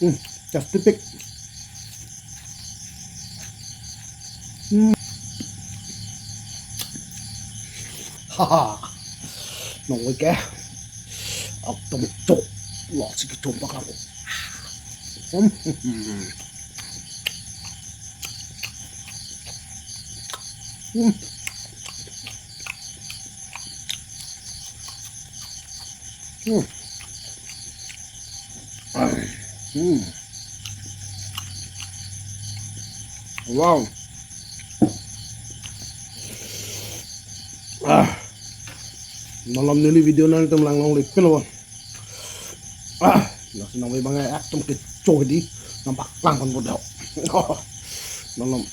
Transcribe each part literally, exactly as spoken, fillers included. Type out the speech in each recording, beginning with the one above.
Hmm, just tipik. Hmm. Haha. Nong ke. Akdom chok. Lasi kechom paklang. Hmm. Hmm. Hmm. Hmm. Wow. Ah. Malom neli video nangtum langlongle pilo. Ah, lasi nang bang akdom kecho di, nang paklang pon bodoh. Malom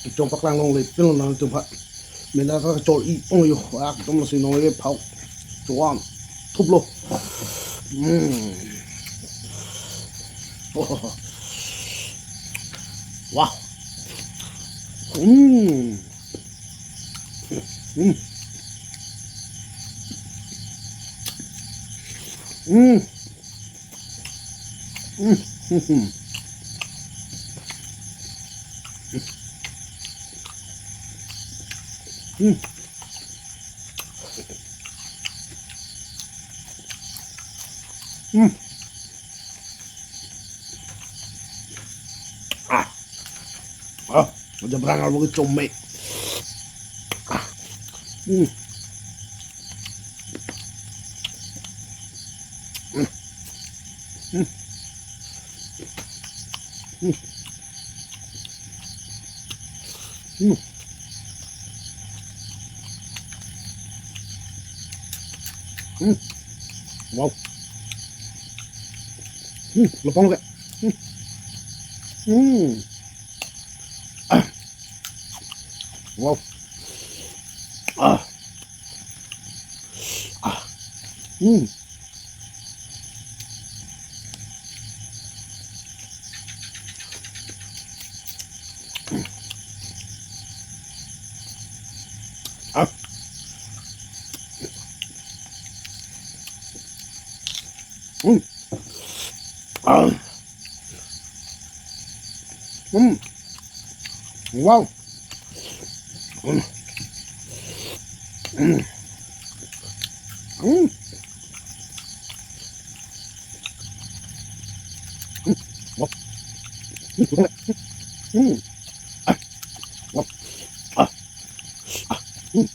kecho paklang longle pilo nangtum ha. Mena ta chor-i ong yo, akdom lasi nong ye phau. Chuan. Thuplo. Hmm. Oh. Wah. Hmm. Hmm. Hmm. Hmm. Hmm. Hmm. Hmm. Ah. Ah, aja berang kalau begitu, Mek. Ah. Hmm. Hmm. Hmm. Hmm. Hmm. Hmm. Wow. Hmm, lopong ke. Hmm. Hmm. Ah. Wow. Ah. Ah. Hmm. Ah. Hmm. Ah. Hmm. Wow. Hmm. Hmm. Hmm. Hmm. Wow. Hmm. Ah. Wow. Ah. Ah. Hmm.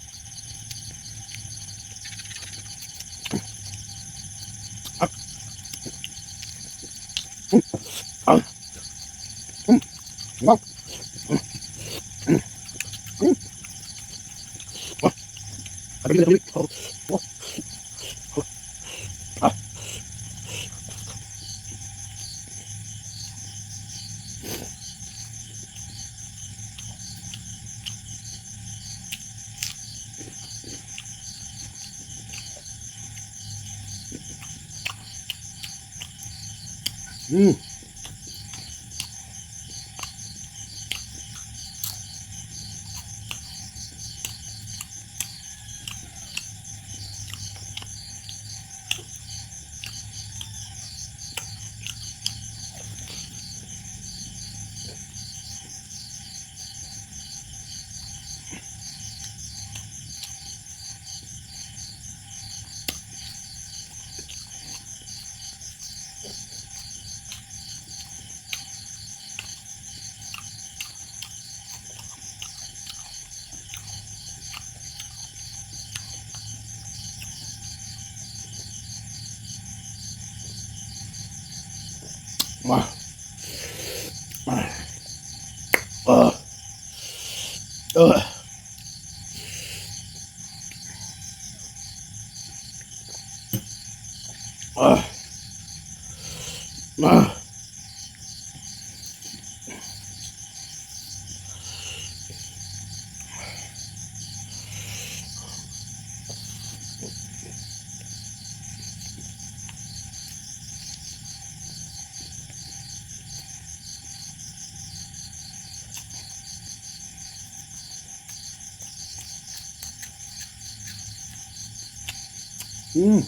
Ah. Hmm. Ah. Hmm. Wow. Hmm. Hmm. Wow. Ah. Hmm. Wah. Ah. Ah. Ah. Ah. Ah. Hmm.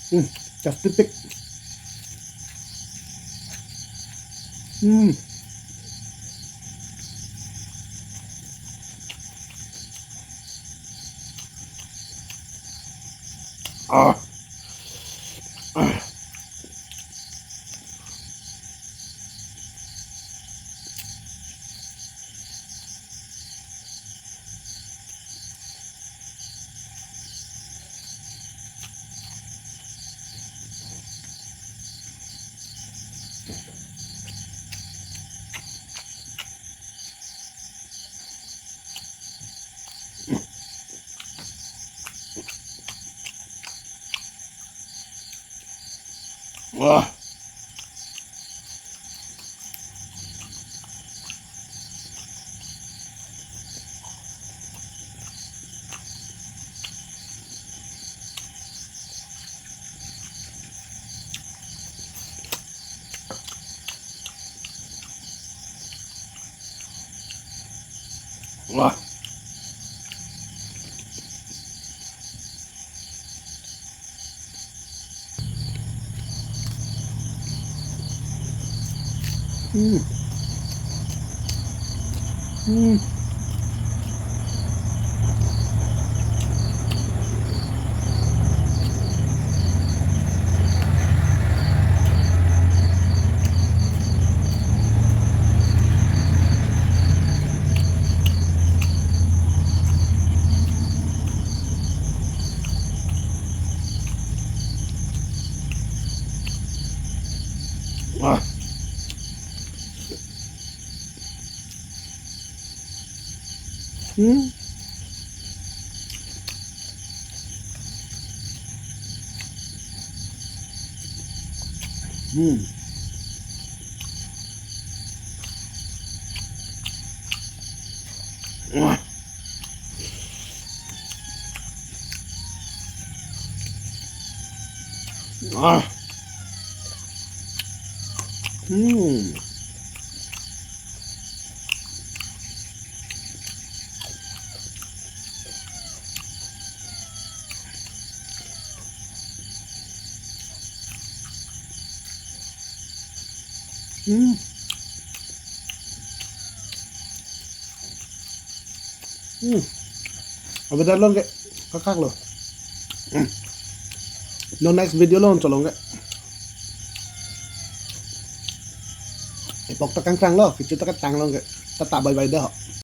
Hmm, just tipik. Hmm. Ah. Wah. Wah. Hmm. Hmm. Ah. Hmm. Hmm. Wah. Ah. Hmm. Hmm. Hmm. Abidar long ke kakak lo. Hmm. Non next video lo cholong ke. Epok ta kangkrang lo, kecho ta ketang long ke. Tata bye bye dah.